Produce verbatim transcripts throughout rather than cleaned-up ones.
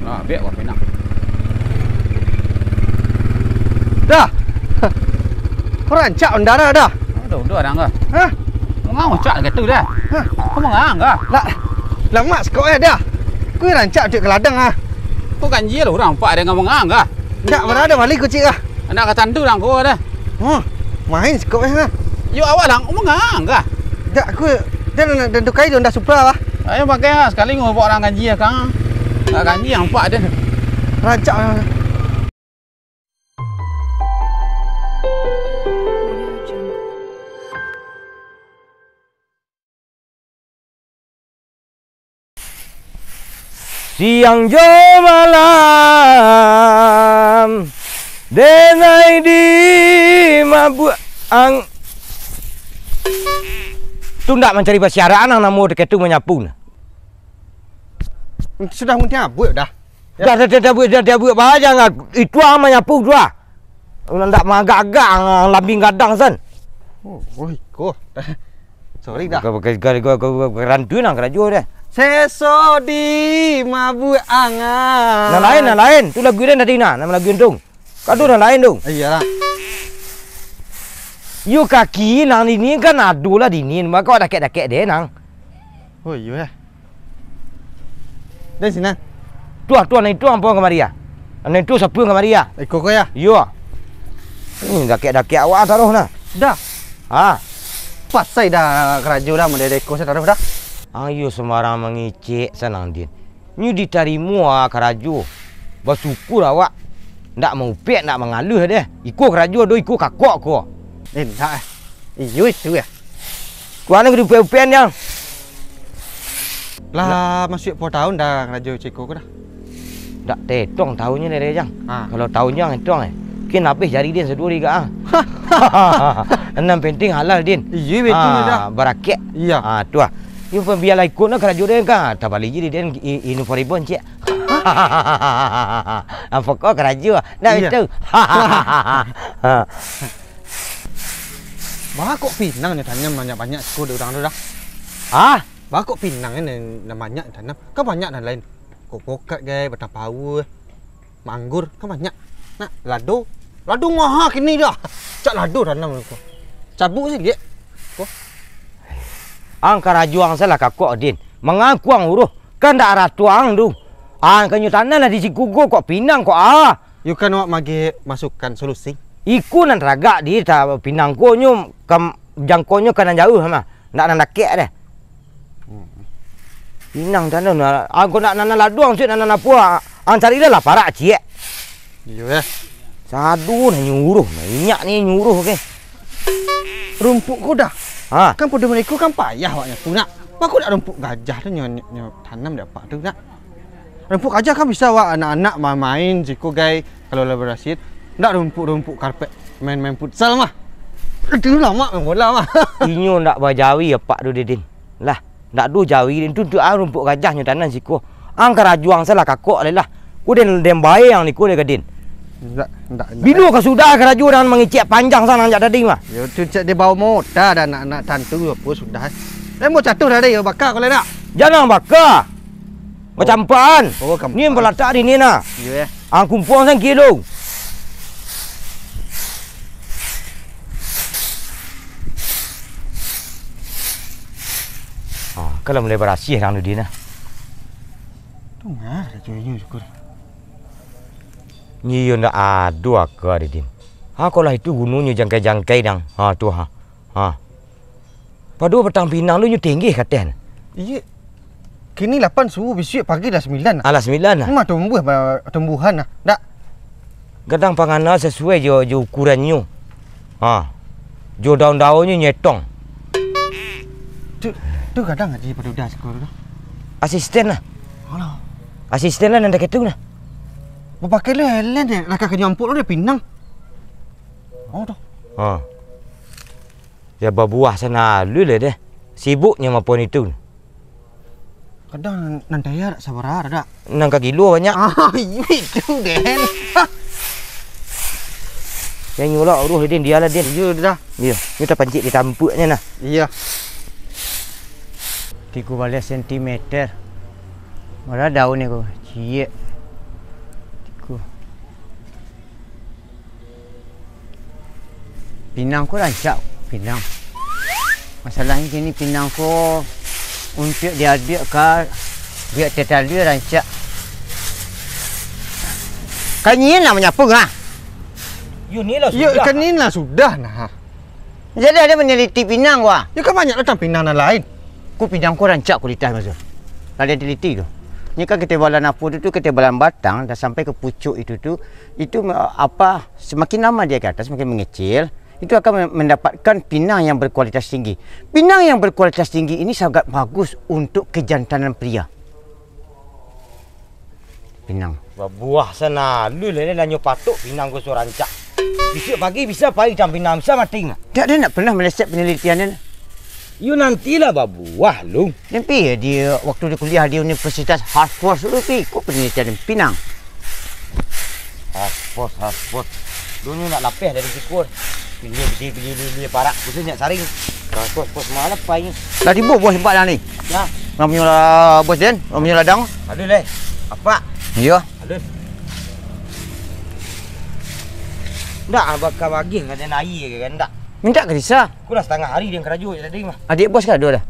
Ah, bek wah pinang. Dah. Kau rancak onda dah, dah. Aduh, udah dah, enggak. Hah? Mangau cak gitu dah. Hah? Kau mangau enggak? Lah, lamak sikok eh dah. Kau rancak cak ke ladang ah. Kau ganjil urang pak dengan mangau enggak? Ndak, bara dah balik kucik ah. Anak katan tu urang kau dah. Huh, main sikok eh ah. Yo awak lah, kau mangau enggak? Ndak, aku dah nak, nak tukai tu Honda Supra lah. Ayo pakai lah, sekali ngobok orang ganjil kang. Tak ganjil nampak dia. Rancak ah. Siang jo malam, denai di mabuak ang-, tu ndak mancari basiarahan nang namo dek tu manyapu nah. Sudah muntiang abuak dah. Dah, dah, dah, dah, buak, dah, dah, buak, bayang ah. Itu ang manyapu tu ah. Ndak magak-agak ang lambing gadang san. Oh, oh, iko. Sorry dah. Bukan, bukan, bukan, bukan, bukan rantu nang karajo deh. Seso di mabuak angan. Nan lain, nan lain. Tu lagu lain tadi nah, nama lagu tu. Kado nan lain tu. Iyalah. Yo kaki nang dini kan ado lah dini, mako dakek-dakek deh nang. Oh, iyo eh. Dari sini. Tuah, tuah, nan itu ampo kamari ah. Nan itu sapu kamari ah. Iko ko ya? Iyo. Ni dakek-dakek awak taruh nah. Dah. Ha. Pasai dah karajo dah model iko sa taruh dah. Ayo sembarang mangicek sanang din. Nyo ditarimo ah karajo. Basyukur awak. Ndak maupek, ndak mangaluh deh. Iko karajo do iko kakok ko. Eh, ndak eh. Iyo itu eh. Kuana gede upian-upian yang. Lah, masuak puluah tahun dah karajo ceko ko dah. Ndak tetong tahunnyo dari jang. Ha. Kalau tahunnyo ang etong eh. Kin habis jari din saduo ri gak ah. Nan penting halal din. Iyo, betul dah. Barakek. Iyo. Ha, tu ah. Yo pun bialah ikut lah karajo din kan. Tabali je din i-, inu foribon cek. Apa kau karajo? Ndak betul. Ba kok pinang nyo tanam banyak-banyak siko dek urang tu dah. Ah? Ba kok pinang ni nan banyak tanam. Kan banyak nan lain. Kok pokat gai, batang paua, manggur, kan banyak. Nak lado. Lado maha kini dah. Cak lado tanam ko. Cabuk se liak. Ko. Ang karajo ang salah kakok din. Mangaku ang uruh. Kan ndak arato ang tu. Ang kanyo tanam lah di siko ko kok pinang kok ah. Yo kan awak mageh masukan solusi. Iko nan taragak di ta-, pinang ko nyo kam-, jangkonyo ka nan jauah mah. Ndak nan dakek deh. Hmm. Pinang tanam nah. Angko nak nanam laduang, suik nanam apo, ah, ang carilah lah parak ciek. Iyo, eh. Sadu nah nyuruh, nah inyak ni nyuruh ke. Rumpuk ko dah. Ha. Kan podo mereka kan payah awak nyapu nak. Mako dak rumpuk gajah tu nyo, nyo, nyo tanam dak apak tu nak. Rumpuk gajah kan bisa awak anak-anak main-main siko gai kalau lah berhasil. Ndak rumpuk-rumpuk karpet main-main futsal mah. Itu lamak main bola mah. Inyo ndak bajawi apak tu Didin. Lah, ndak do jawi den tu, tu ah rumpuk gajah nyo tanam siko. Ang karajo ang salah kakok lai lah. Ko den, den bae ang niko dek ka den. Ndak, ndak, ndak. Bilo ka sudah karajo dan mangicek panjang sanang jak tadi mah. Yo tu cek dia bawa mota dan anak-anak tantu apo sudah. Den mau catuh tadi yo baka ko lai dak? Janang baka. Macam apaan? Oh, kam-, ni balatak di ni nah. Iyo, eh. Ang kumpuang sangkilo. Ah, kalau mulai barasiah nang di nah. Tu mah, rajonyo syukur. Nyo iyo ndak ado aka, Didin. Ha, kalau itu gunonyo jangkai-jangkai nang. Ha, tu ha. Ha. Pado batang pinang tu nyo tinggi kateh. Iyo. Kini lapan subuh, bisuak pagi lah sambilan. Alah, sambilan lah. Mah tumbuah ba-, tumbuhan lah. Dak. Gadang pangana sasuai jo, jo ukurannyo. Ha. Jo daun-daunnyo nyetong. Tu, tu gadang Haji Padudah siko tu. Asisten lah. Alah. Asisten lah nan dakek tu lah. Bapakai lu helen je, lah ka nyampuk lu dia pinang. Oh tu. Ha. Ya babuah sana lu lah deh. Sibuknyo mapon itu. Kadang nan daya dak sabar dak. Nan ka gilo banyak. Ah, iyo itu den. Yang nyulak uruh den, dialah den. Iyo dah. Iyo, ni tapancik di tampuknyo nah. Iyo. Tigo baleh sentimeter. Bara daun ni ko, ciek. Pinang ko rancak, pinang. Masalahnyo kini pinang ko untuak diaduak ka buek tetalui rancak. Kan nyiin lah manyapu, ha? Yo, ni lah Yo, sudah. Kan ni lah sudah, nah. Jadi ado manaliti pinang, wah. Yo, kan banyak datang pinang nan lain. Ko pinang ko rancak kualitas, Mansur. Lah ado diteliti tu. Ni kan ketebalan apo tu, tu ketebalan batang, dah sampai ke pucuk itu tu, itu, apa, semakin lama dia ke atas, semakin mengecil, itu akan mendapatkan pinang yang berkualitas tinggi. Pinang yang berkualitas tinggi ini sangat bagus untuk kejantanan pria. Pinang. Babuah sanalu lah, lah nyo patok pinang ko so rancak. Bisuak pagi bisa pai tang pinang, bisa mati nah. Dak, dia nak pernah meleset penelitian dia. Yo, nantilah babuah lu. Tapi ya, dia waktu dia kuliah di Universitas Harvard dulu, pi, ko penelitian pinang. Harvard, Harvard. Dunyo nak lapeh dari siko. Pilih, pilih, pilih, pilih, pilih parak. Khususnya saring. Harvard, Harvard, mana pai ni? Lah tibo bos sempat dah ni. Ya. Namonyo lah bos den, namonyo ladang. Aduh leh. Apa? Iya. Aduh. Ndak, bakal bagih ka den aia ke, ndak? Minta ka bisa. Aku lah setengah hari den karajo je tadi mah. Adik bos ka ado dah?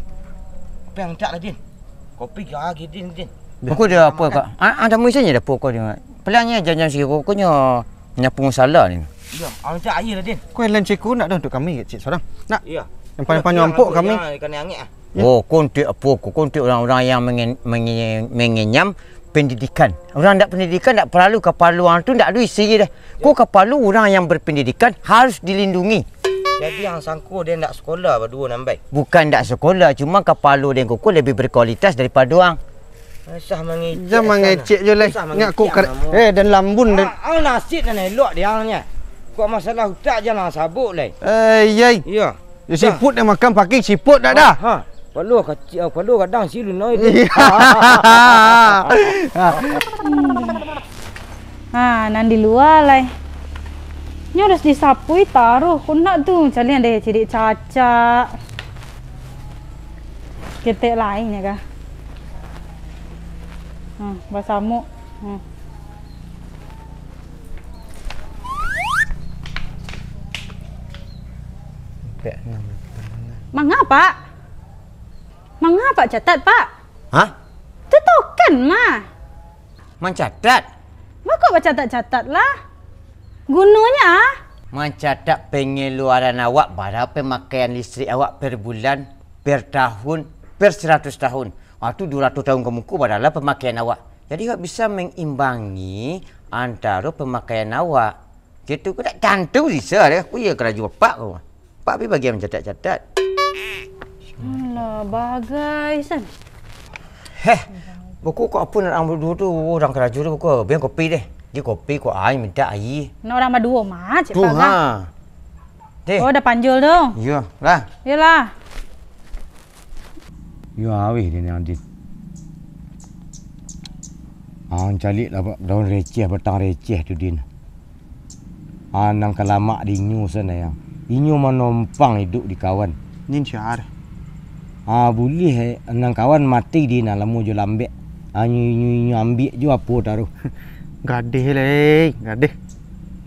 Apa yang minta lah, Din? Kopi ka agi, Din, Din. Aku dah apa, Kak? Ah, ah, tamu isanyo dah apa kau ni? Pelangnya jam-jam siko, kau nyo nyapu salah ni. Iya, ah, minta aia lah, Din. Kau yang lain ceko nak dah untuk kami, cik sorang. Nak? Iya. Yang paling panjang ampuk kami. Ikan yang angek ah. Ya. Oh, kau untuk apa? Kau, kau untuk orang-orang yang mengen-, mengen-, mengenyam pendidikan. Urang ndak pendidikan, ndak paralu kapalo urang tu ndak ado isi je dah. Ko kapalo urang yang berpendidikan harus dilindungi. Jadi, ang sangko den ndak sekolah baduo nan bai? Bukan ndak sekolah, cuma kapalo den ko lebih berkualitas daripado ang. Usah mangecek. Jan mangecek je lai. Ingat ko kar-, eh, dan lambun dan. Ah, ang nasit nan elok di ang nyo. Kok masalah utak jan ang sabuk lai. Eh, yai. Iyo. Yo, siput dah makan pagi, siput dah dah. Ha. Palo kacik, palo gadang si Luna itu. Ha, nan di lua lai. Nyo harus disapui taruh. Kok ndak tu, calian deh cidik cacak. Ketek lain ya kah? Hmm, basamuk. Hmm. Manga, Pak? Manga, Pak, catat, Pak? Hah? Tutukan mah. Mancatat? Bako bacatat-catat lah. Gunonyo? Mancatat pengeluaran awak, bara pemakaian listrik awak per bulan, per tahun, per seratus tahun. Ah, tu duo ratus tahun ka muko, bara lah pemakaian awak. Jadi, awak bisa mengimbangi antaro pemakaian awak. Kito ko dak tantu bisa deh. Aku iyo karajo apak ko. Apak pi bagian mancatat-catat. Alah, bagai san. Heh, buku kok apa nak ang baduo tu, urang karajo tu, buku biang kopi deh. Di kopi kok ai minta aia. Nak urang baduo mah, cik. Tu, Pak, ha. Deh. Oh, dah panjul tu. Iyo, lah. Iyolah. Yo, awih, Din, Din. Ang caliak lah daun receh, batang receh tu, Din. Ah, nan ka lamak di inyo sana, yang. Inyo manompang iduik di kawan. Nin siar. Ah, buliah, eh, nan kawan mati di nan lamo jo lambek. Ah, inyo, inyo, inyo ambiak jo apo taruh. Gadih lai, gadih.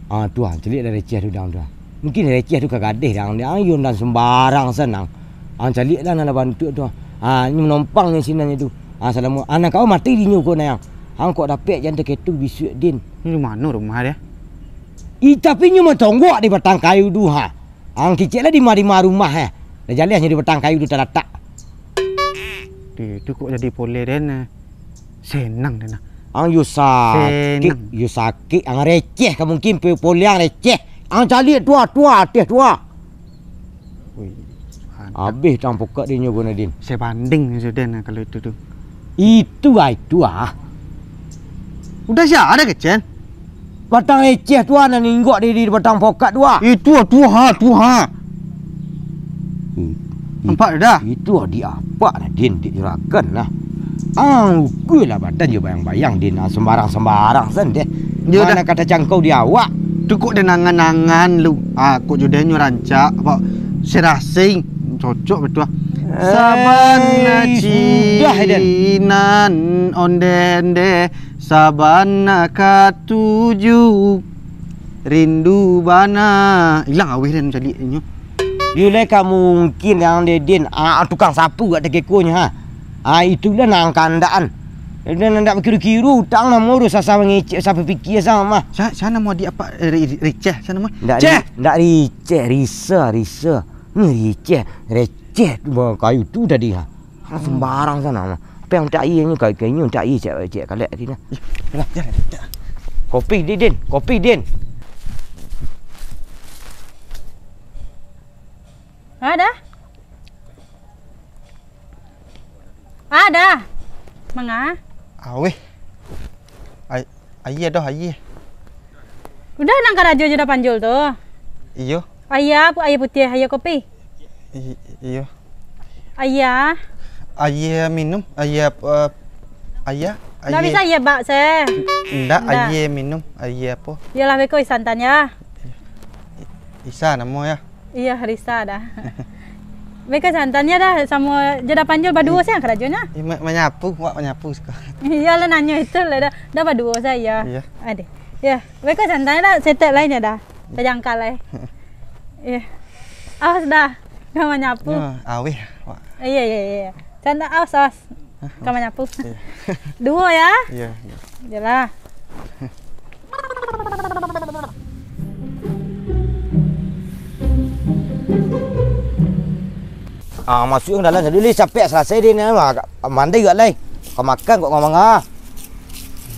Ah, tu ah, caliak lah receh tu dang tu ah. Mungkin receh tu ka gadih dang, dang yo nan sembarang sanang. Ah, caliak lah nan lah bantuak tu. Ah, inyo manompang di sinan tu. Ah, salamo, ah, nan kawan mati di inyo ko nayang. Ang kok dapek jan taketu bisuak, Din. Di mano rumah dia? Ih, tapi inyo mantonggok di batang kayu tu, ha. Ang kicik lah di ma-, di ma rumah, eh. Lah jaleh nyo di batang kayu tu talatak. Di tu kok jadi poleh den, eh. Senang den, ah. Ang yo sakik, yo sakik, ang receh ka mungkin pe-, poleh ang receh. Ang caliak tu ah, tu ah, ateh tu ah. Wih, mantap. Abih tang pokak dinyo, Gunadin. Sebanding sudah nah kalau itu tu. Itu ah, itu ah. Udah siapa ada kecen? Batang eceh tu ah, nan inggok di, di batang pokak tu ah. Itu ah, tu ha, tu ha. Hmm. Nampak dah? Itu ah, di apak lah, Din, di juragan lah. Ah, ukui lah badan je bayang-bayang, Din. Ah, sembarang-sembarang sen deh. Dia mana dah kata cangkau di awak? Tu kok den angan-angan lu. Ah, kok jodohnyo rancak, apa? Serasing. Cocok betul ah. Sabana eh, sudah, Eden. Cinan onde-onde, sabana katuju. Rindu bana. Ilang awih den caliak inyo. Yo lai ka mungkin ang deh, Din. Ah, tukang sapu kat takekonyo, ha. Ah, itulah nan kandakan. Dan ndak bakiru-kiru utang namo tu, sasa mangecek, sasa bapikia sama mah. Sa-, sa namo adik apak, eh, Ri-, Ri-, Riceh, sa namo? Ndak Ceh! Ri-, ndak Riceh, Risa, Risa. Ni Riceh, Receh, kayu tu tadi, ha. Ha, sembarang sana mah. Apa yang tak iya ni, kayu-kayu tak iya, cek, cek kalek tadi nah. Yalah, yalah, yalah. Kopi, Din, Din. Kopi, Din. Ada? Ada. Manga? Aweh. Ai-, aia doh, aia. Udah nan karajo jo Da Panjul tu? Iyo. Aia, pu-, aia putiah, aia kopi? I-, iyo. Aia. Aia minum, aia, eh, aia, Ndak aia. Bisa aia bak se. Ndak, Ndak. Aia minum, aia apo? Yolah, beko santan ya. Isa namo ya? Iyo, Risa dah. Beko santan ya dah, samo jo Da Panjul baduo se karajonyo. Ih, ma-, manyapu, wak manyapu suko. Iyo lah nanyo itu lah dah. Dah baduo se ya. Iyo. Adeh. Ya, beko santan dah, setek lain ya dah. Tajangkal lai. Iyo. Awas dah. Ka manyapu. Nyo, aweh, wak. Iyo, iyo, iyo. Santan, awas, awas. Hah? Ka manyapu. Iyo. Duo ya? Iyo, iyo. Iyolah. Ah, masuak ka dalam dulu, Lih, capek salasai deh ni, ah, mandi gak lai. Ka makan kok ngomong ah.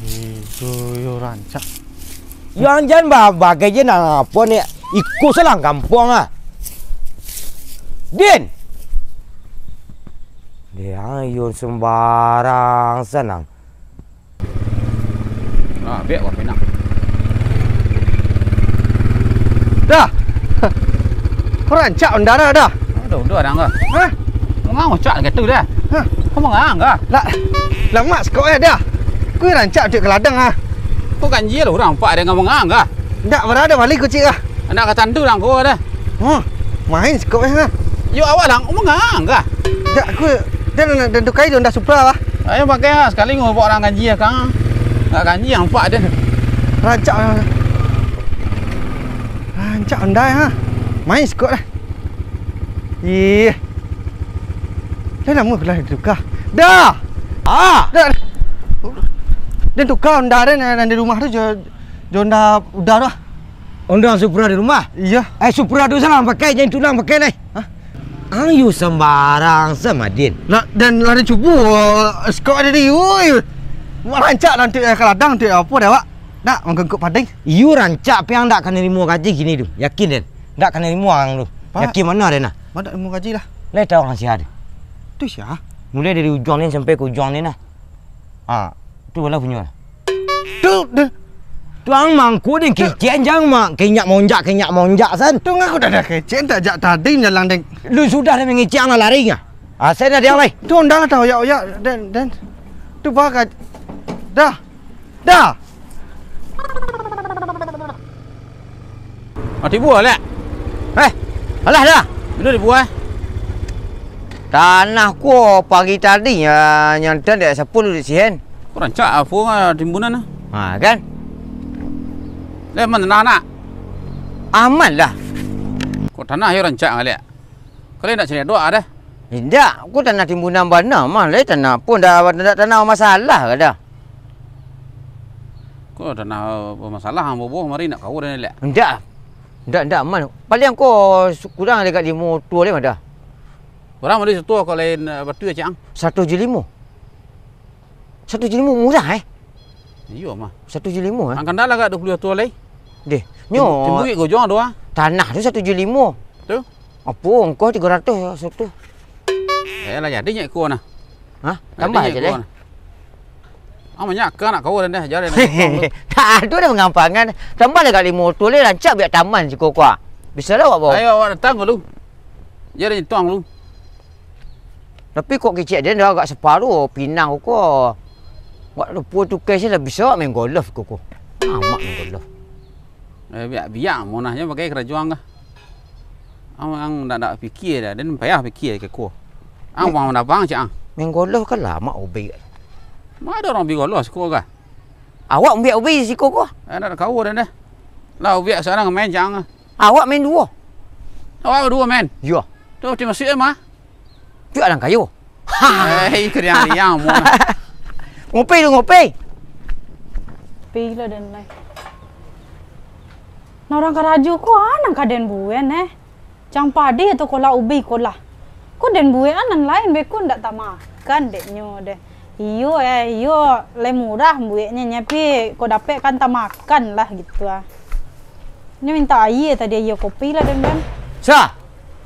Itu yo rancak. Yang jan ba-, bagai je nang apo ni, iko salang kampuang ah. Din. Dia yo sembarang sanang. Ah, biak wak penak. Dah. Kau rancak onda dah, dah. Aduh, udah dah, enggak. Hah? Mengang ucak gitu dah. Hah? Kau mengang, enggak? Lah, lamak sekok eh, dah. Kau rancak duit ke ladang ah. Kau ganjil orang pak dengan mengang, enggak? Ndak, bara dah balik kucing ah. Anak kata tu orang kau dah. Huh, main sekok eh, ha. Yo, awak lah, ngomong ngang kah? Jak, aku, dia nak, nak tukai Honda Supra lah. Ayo pakai lah, sekali ngobok orang ganji ya, Kang. Nak ganji yang empat dia. Rancak, rancak Honda, ha. Main sekok lah. Ih. Dah lama aku lah tukar. Dah! Ah! Dah. Dia tukar Honda dia, yang di rumah tu, jo, jo Honda Uda tu lah. Honda Supra di rumah? Iya. Eh, Supra tu salah pakai, jangan tulang pakai lai. Hah? Ang yu sembarang sama, Din. Lah, dan lah dicubo, eh, sekok ada di, oi. Wah, rancak lah, nanti, eh, ke ladang, nanti apa dah, Wak? Nak, mangkengkuk padai. Yu rancak, piang dak ka narimo gaji kini tu. Yakin, Den? Dak ka narimo ang tu. Pak. Yakin mana, Den, nah? Mana nak narimo gaji lah? Lai tahu ang sia tu? Tu sia? Mulai dari ujung ni sampai ke ujung ni, nah. Ah, tu lah punyo. Tu, tu. Tu ang mangko deh, kecek jang mak, kenyak monjak, kenyak monjak san. Tu ngaku dah, dah kecek, tak jak tadi nyalang deng. Lu sudah dah mengecek ang lari nya. Ah, saya dah diang lai. Tu dah lah dah oyak-oyak, den, den. Tu bah ka-, dah. Dah. Ah, tibo, Lek. Eh, alah dah. Bila tibo, eh? Tanah ko pagi tadi, ya, nyantan dek sapu lu di sihen. Ko rancak apo nga timbunan ah? Ha, kan? Lek, aman tanah nak? Aman lah. Ko tanah yo rancak, Lek. Kalian nak cari doa dah. Indak, ko tanah timbunan bana mah, lai tanah pun dah, dah tanah masalah ka dah. Ko tanah bamasalah, ang boboh mari nak kawa den, Lek. Indak. Indak, indak aman. Paling ko su-, kurang dek limo oto lai mah dah. Kurang mari satu ko lain, eh, batu ya, Cang? Satu juta limo. Satu juta limo murah, eh? Iyo mah. Satu juta limo, eh? Ang kandal agak dua puluh oto lai. Deh, nyo. Tim-, timbuik gojong doang. Tanah tu satu juta limo. Tu? Apo, ongkoh tigo ratus satu. Eh, lah jadi nyo iko nah. Hah? Jadi tambah nyo aja iko deh. Nah. Ah, banyak ka nak kawa dah, jadi nak potong tu. Tak ado dah pangampangan. Tambah lah kat limo tu leh, rancak biak taman siko ko. Bisa lah awak bawa. Ayo, awak datang dulu. Jadi nyetong dulu. Tapi kok kecek den dah agak saparo pinang ko. Wak lupo tu cash lah bisa awak main golf ko ko. Amak main golf. Eh, biak, biak monah je pakai karajo ang kah. Ang, ang ndak, ndak pikia dah, den payah pikia ka ko. Ang bang mandapang cak ang. Main golf kan lamak ubek. Ma ado urang bi golf siko kah? Awak ambiak ubek siko ko. Eh, ndak kawa dah dah. Lah, ubiak surang main jang. Awak main duo? Awak duo main? Iyo. Tu, ti masuk mah? Cuak alang kayo. Hei, keriang-keriang, mo. Ngopi lu, ngopi. Pi lah den lai. Nah, urang karajo ko, a nan ka den buek, eh? Cang padi atau kolah ubi kolah. Ko den buek a nan lain beko ndak tamakan dek nyo deh. Iyo, eh, iyo, lai murah bueknyo, nyapi ko dapek kan tamakan lah gitu ah. Nyo minta aia tadi, aia kopi lah den, den. Sa!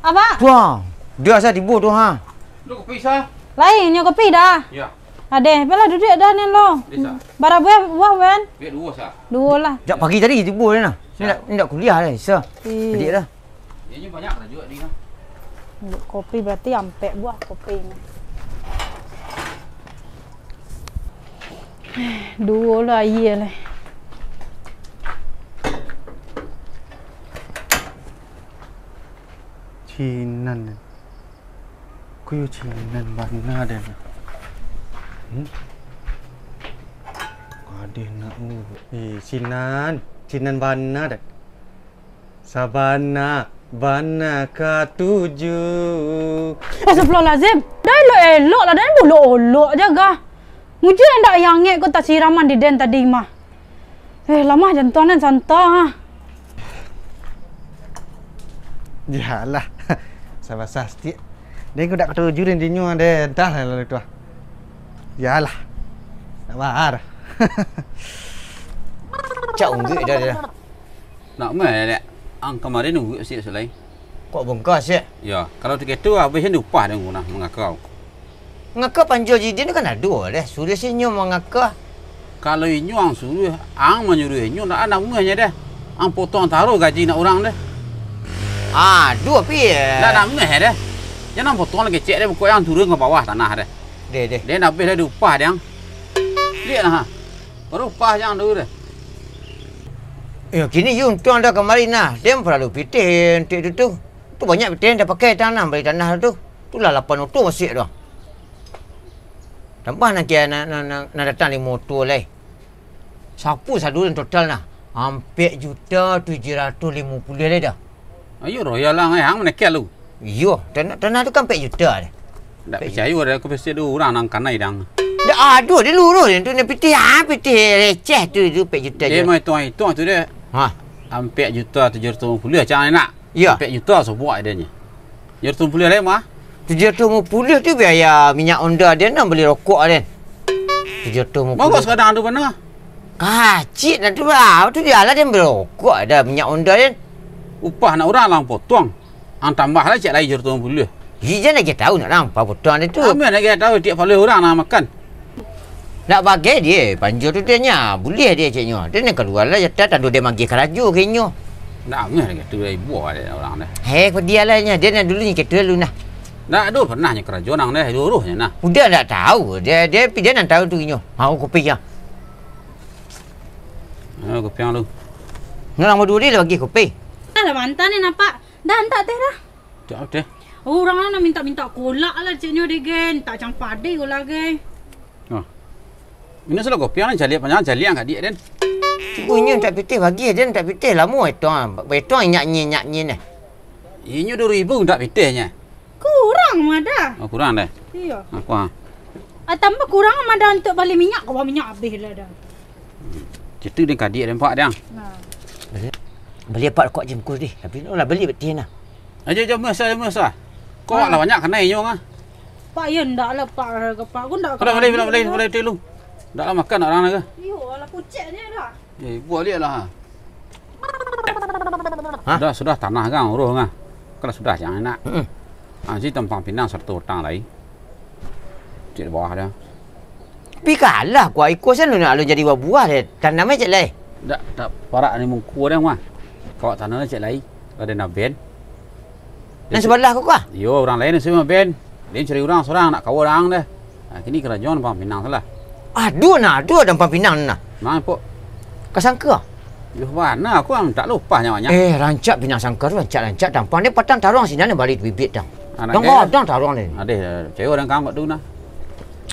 Apa? Tuang, dia sa tibo tu ha. Lu kopi sa? Lain, nyo kopi dah. Ya. Adeh, balah duduak dah ni lo. Deh, sa. Bara buah, buah, Ben? Biar dua sa. Dua lah. Jak pagi tadi tibo dia nah. Ni nak, ni nak kuliah dah, sa. Ih. Adik dah. Inyo banyak karajo di nah. Buek kopi berarti ampek buah kopi ni. Duo lah aia lah. Cinan. Kuyo cinan bana den. Hmm? Kadeh nak, eh, cinan, cinan bana den. Sabana, bana katuju. Astagfirullahalazim. Dah elok-elok lah, dah bulok-olok je gah. Mujur ndak yang angek ko tasiraman di den tadi mah. Eh, lamah jantuang nan santa ha. Yalah. Sabar sastik. Den ko dak katuju den dinyo deh, entahlah lalu tu ah. Yalah. Sabar. Cak ungguik dah, dah. Nak mah, Dek. Ang kamarin nunggu siak sulai. Kok bungkah siak? Ya, kalau tu gitu, abih ni upah dek ang nah mangakau. Ngakau panjo jidin tu kan ado deh, suruah si inyo mangakau. Kalau inyo ang suruah, ang manyuruah inyo, ndak ado namuahnyo deh. Ang potong taruh gaji nak urang deh. Aduh, pi. Ndak namuah deh. Jan ang potong lagi cek deh, pokok ang turun ka bawah tanah deh. Deh, deh. Deh, abih deh upah deh ang. Liek nah, ha. Baru upah jan dulu deh. Yo, kini yo untuang dah kamari nah. Den paralu pitih untuak itu tu. Tu banyak pitih den tapakai tanah, bali tanah tu. Tu lah lapan oto masuak tu. Tambah nan kia nan, nan, nan, nan datang limo oto lai. Sapu sado den total nah. Ampek juta tujuah ratuih limo puluah lai dah. Ayo roh, yo lah, ang manakiak lu. Iyo, tanah, tanah tu kan ampek juta deh. Ndak picayo deh, aku pasti ado urang nan kanai dang. Ndak ado, deh luruih deh tu, ni pitih, ah, pitih receh tu, tu ampek juta je. Dia mah ituang-ituang tu deh. Ha. Ampek juta tujuah ratuih limo puluah, cak nak. Iyo. Ampek juta sabuah deh nyo. Tujuah ratuih limo puluah deh mah. Tujuah ratuih limo puluah tu biaya minyak Honda den, nan bali rokok den. Tujuah ratuih limo puluah. Mogok sakadang tu bana. Kacik dah tu lah. Tu dia lah den bali rokok dah minyak Honda den. Upah nak urang lah potong. Ang tambah lah cek lai tujuah ratuih limo puluah. Ih, jan lagi tahu nak urang apo potong den tu. Amin lagi tahu tiap paloh urang nak makan. Nak bagai dia, panjo tu dia nya. Buliah dia ceknyo. Dia nan kalua lah jatah tando dia magih karajo ka inyo. Ndak angah lagi tu ibu ada orang dah. Heh, ko dia lah nya. Dia nan dulu ni kita lu nah. Ndak ado pernah nyo karajo nang dah, luruh nyo nah. Udah ndak tahu. Dia, dia, dia nan tahu tu inyo. Mau kopi ya. Ha, kopi ang lu. Nang lamo dulu dia bagi kopi. Dah lah mantan ni nampak. Dah antak teh dah. Cak teh. Urang lah nak minta-minta kolak lah ceknyo deh, gen. Tak cang padai kolak, gen. Oh. Ini sudah kopi ang caliak panjang, caliak ang kadik den. Cubo inyo tak pitih bagi den, tak pitih lamo etong. Etong inyak nyin, inyak nyin eh. Inyo dua ribu tak pitihnyo. Kurang mah dah. Oh, kurang dah. Iyo. Aku ah. Ah, tambah kurang mah dah untuk bali minyak, kau minyak habis lah dah. Situ den kadik den pak dang. Nah. Bali, bali apak kok jengkul deh. Tapi no lah bali betin nah. Aja aja masa masa. Kok lah banyak kanai nyo ngah. Pak, ya ndak lah, Pak, harga Pak. Aku ndak. Boleh, boleh, boleh, boleh, boleh, boleh, lu. Ndak lah makan orang naga. Iyo, alah pucet je dah. Eh, buat liak lah. Hah? Sudah, sudah tanah kan, uruh kan. Kalau sudah yang enak. Heeh. Ah, si tampang pinang sarato utang lai. Cik di bawah dah. Tapi kalah kuah iko sen lu nak lu jadi buah deh. Tanam aja lah. Dak, dak parak ni mungku dah mah. Kau tanam cek lai. Ada naben. Nan sebelah kau kah? Yo, orang lain sih mah ben. Dia cari orang seorang nak kau orang dah. Ah, kini kerajaan bang pinang salah. Aduh nah, aduh ada bang pinang nah. Mang pok. Kasangka. Yo mana aku ang tak lupa nyawanya. Eh, rancak pinang sangka tu, rancak-rancak tampang dia patang taruang sinan balik bibit dang. Anak Dang dia. Dang taruang ni. Ada cewek orang kangkut tu nah.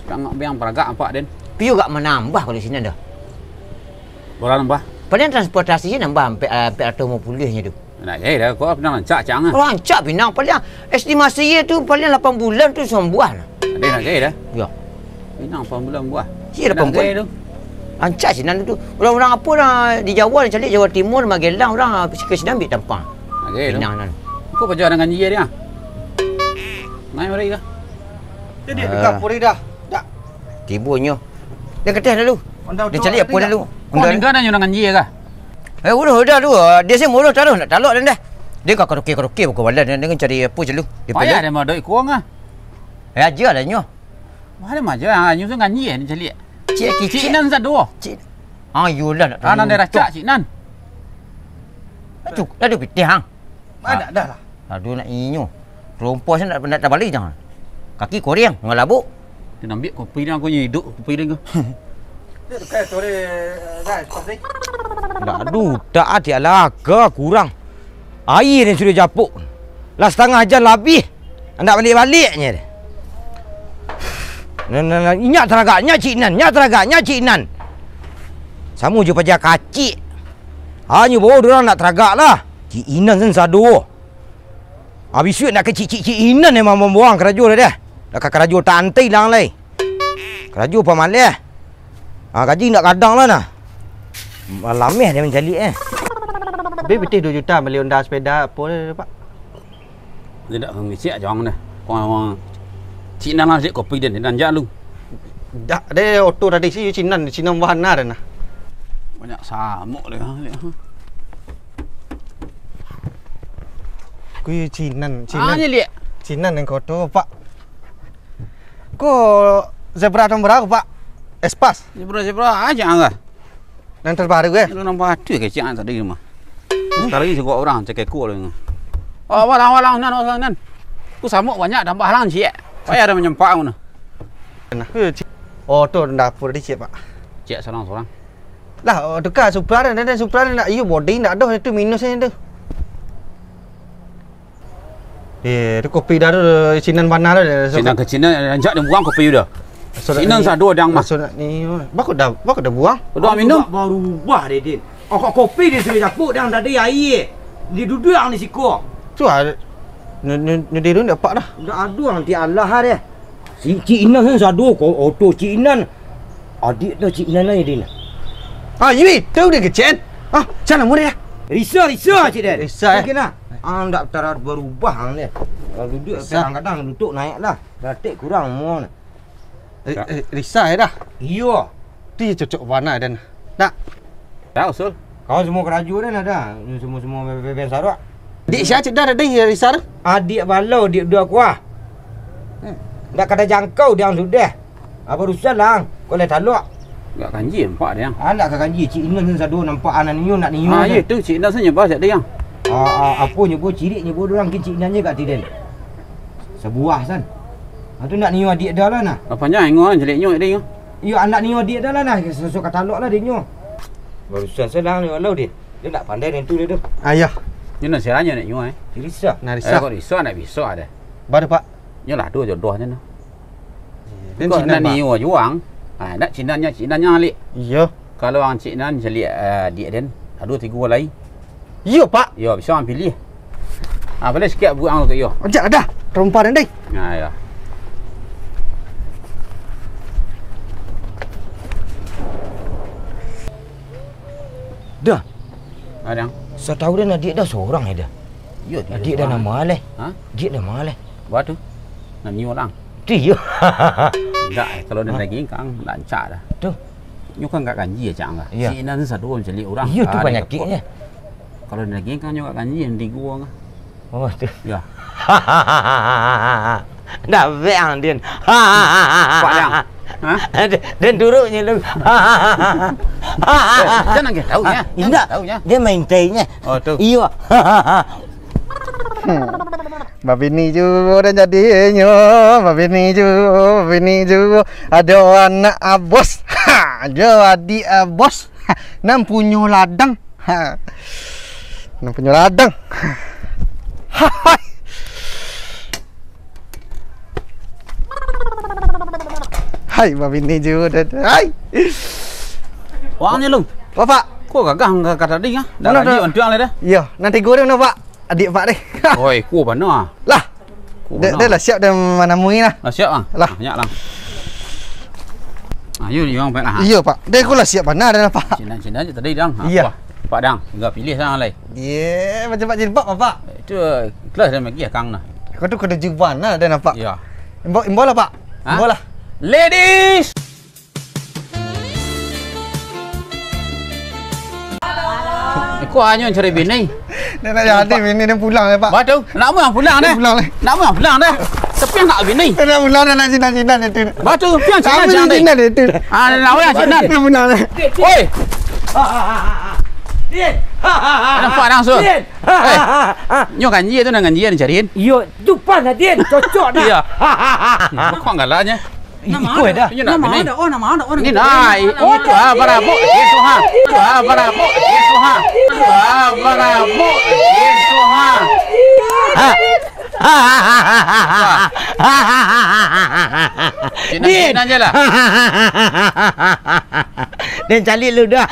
Kangkut biang peragak empat den. Piu gak menambah kalau sinan dah. Bola nambah. Paliang transportasi nambah ampek, ampek ratuih limo puluahnyo tu. Nak jahit dah, kok pinang rancak cang ah. Rancak pinang, paliang estimasi ye tu paliang lapan bulan tu sambuah nah. Ado nak jahit dah? Yo. Pinang lapan bulan buah. Iyo, lapan bulan. Nak jahit tu. Rancak sinan tu. Urang-urang apo dah di Jawa, caliak Jawa Timur, Magelang, urang, ah, siko sinan ambiak tampang. Nak jahit tu. Pinang nan. Kok paja dengan jia dia? Mai mari kah? Jadi Ah. Dekat puri dah. Dak. Tibonyo. Dia kateh lalu. Dia caliak apo lalu. Kok ningga dah nyo dengan jia kah? Eh, udah, udah tu. Ah, dia sih murus taruh nak talok dan dah. Dia ka karaoke-karaoke bako balan dengan cari apo je lu. Dia payah dia madoik kuang ah. Eh, aja lah nyo. Malam aja ah, nyo tu nganyi eh, ni caliak. Cik, cik, Cik Nan sado. Cik. Ah, iyolah nak Ah, nan dia racak Cik Nan. Aduh, dah ada pitih hang. Ada dah lah. Aduh, nak inyo. Terompoh saya nak, nak tabalik jangan. Kaki koreng, ngalabuk. Dia ambil kopi dia, aku nyo hidup kopi dia ke. Dia tukar sore, guys, pasti. Dah, aduh, tak ada lah, ke kurang. Aia ni sudah japuk. Lah satangah jam labih. Andak balik-balik nyo deh. Nan, nan, nan, inyak taragak, nyak Cik Nan, nyak taragak, nyak Cik Nan. Samo jo paja kacik. Hanyo bawa urang nak taragak lah. Cik Inan sen sado. Abih suik nak ka Cik, Cik, Cik Inan emang mambuang karajo dah deh. Nak ka karajo tanti lang lai. Karajo pamaleh. Ah, gaji nak gadang lah nah. Malameh dia mancaliak eh. Tapi pitih dua juta bali Honda sepeda apo deh, Pak? Tidak ngecek jawang deh. Kau memang Cik Nan lah cek kopi dia, Nan jak lu. Dak deh, oto tadi si Cik Nan, Cik Nan warna deh nah. Banyak samuk deh, ha, lihat, ha. Kui Cik Nan, Cik Nan. Ah, ni lihat. Cik Nan yang koto, Pak. Ko zebra tahun berapa, Pak? Espas. Zebra, zebra aja enggak. Yang terbaru, eh? Itu nampak tu kecil tadi mah. Sekarang ni segok orang cek eko lagi. Oh, walang, walang, nan, walang, nan. Ku samuk banyak tambah lang, cik. Payah ada menyempak mana. Nah, eh, cik. Oh, tu dapur di cik, Pak. Cik, sorang-sorang. Lah, oh, tu kan Supra dah, dah, dah Supra dah nak, iyo, body nak dah, itu minusnya tu. Eh, tu kopi dah tu, Cik Nan bana tu. Cik Nan ke Cik Nan, rancak dia buang kopi dah. Maksud Cik Nan ni, sado dang mah. Maksud ni, baku dah, baku dah buang. Udah minum? Baru ubah deh, Din. Oh, kok kopi dia sudah capuk dang tadi air. Dia duduk ang di siko. Tu ah, ni, ni, ni dia tu dapat dah. Udah aduh, nanti Allah deh. Si Cik Inan kan sado ko, oto Cik Inan. Adik tu Cik Inan lai, Din. Ah, ini tu dia kecen. Ah, sana murah ya. Risa, Risa, Cik Den. Risa, eh. Mungkin lah. Ah, ndak tara-, berubah ang ni. Kalau duduk Risa. Kadang-kadang duduk naik lah. Batik kurang umur ni. Eh, eh, Risa ya dah. Iyo. Tu je cocok warna dan. Nak. Tahu, Sul. Kau semua kerajo dan ada. Semua-semua bebek sarak. Dik sia cik dah tadi, Risa tu? Adik balau, dik dua kuah. Hmm. Ndak kada jangkau dia sudah. Apa urusan lah, kau lai talok. Ndak kanji nampak dia. Ah, ndak ka kanji, Cik Inan sado nampak anak niyo, nak niyo. Ah, kan? Iyo tu, Cik Inan saja bah cak dia. Ah, ah, apa nyebut cirik nyebut orang ke Cik Inan je kat tiden. Sebuah san. Ah, tu nak niyo adik dah lah nah. Apanya ingo kan celik nyo dia. Iyo, anak niyo adik dah lah nah, sesuai katalok lah dia nyo. Barusan salang ni walau dia. Dia ndak pandai nentu dia tu. Ayah. Nyo nan siranya nak nyo, eh. Risa. Nah, Risa. Eh, kok Risa nak bisa ada. Baru, Pak. Nyo lah tu jodohnya nah. Dia kok Cina, nak Pak. Nio juang. Ha, nak Cina nya, Cina nya alik. Iyo. Kalau ang Cina nya alik, eh, adik den, ado tigo lai. Iyo, Pak. Yo, bisa ang pilih. Ha, boleh sikit buang tu yo. Ajak dah. Terompa den deh. Ha, yo. Dah. Adang. Satahu den adik dah sorang ya dah. Yo, adik dah sorang. Nama leh? Ha? Adik nama leh? Ba tu. Nan nyo lang. Tu iyo. Ndak, eh, kalau den daging kang, ndak rancak dah. Tu. Nyo kan ndak kanji cak ang lah. Iyo. Si Inan sado mancaliak urang. Iyo, tu panyakiknyo. Kalau den daging kang nyo ndak kanji, nan tigo ang lah. Oh, tu. Yo. Ndak bek ang, Din. Pak Dang. Ha? Den, den turuknyo lu. Eh, jangan ke tahu nya. Indak. Tahu nya. Dia main tainya. Oh, tu. Iyo. Hmm. Babini juo dah jadinyo, babini juo, babini juo. Ado anak abos. Ha, ado adik abos. Ha, nan punyo ladang. Ha. Nan punyo ladang. Hai. Hai, babini juo dah. Hai. Uangnyo lu. Bapak. Ko gagah ka, ka tadi, ah. Dah lanjuik bantuak lai dah. Iyo, nan tigo tu mano, Pak? Adiak Pak deh. Oi, ko bana. Lah. Ko bana. Dah lah siap dah manamui lah. Lah siap, ah. Lah. Banyak lah. Ah, yo, yo, baiklah. Iyo, Pak. Dah ko lah siap bana dah, Pak. Sinan-sinan je tadi, Dang. Ha, iyo. Wah, Pak Dang, tingga pilih sana lai. Ye, macam Pak Jilbab, Pak. Itu, eh, kelas dah bagi akang nah. Kau tu kada juban lah dah nampak. Iyo. Imbau, imbau lah, Pak. Ha? Imbau lah. Ladies! Ko hanyo cari bini. Dah nak jadi bini, dah pulang lah, Pak. Batu, nak mah pulang dah. Pulang lah. Nak mah pulang dah. Tapi nak bini. Dah nak pulang dah, nak jinan-jinan itu. Batu, pian jinan, jinan deh. Jinan itu. Ah, nak mah jinan. Dah pulang lah. Oi. Nampak langsung. Eh, nyo ganjia tu nan ganjia dicariin. Iyo, tu pas lah, Din. Cocok dah. Iyo. Kok galaknyo? Ih, iko dah. Inyo nak bini. Nama ada? Oh, nama ada. Oh, ini nama nah, ada. I-, itu ah, barabok, itu ha. Itu ah, barabok, itu ha. Itu ah, barabok, itu ha. Ha. Din. Jinan-jinan je lah. Din, caliak lu dah.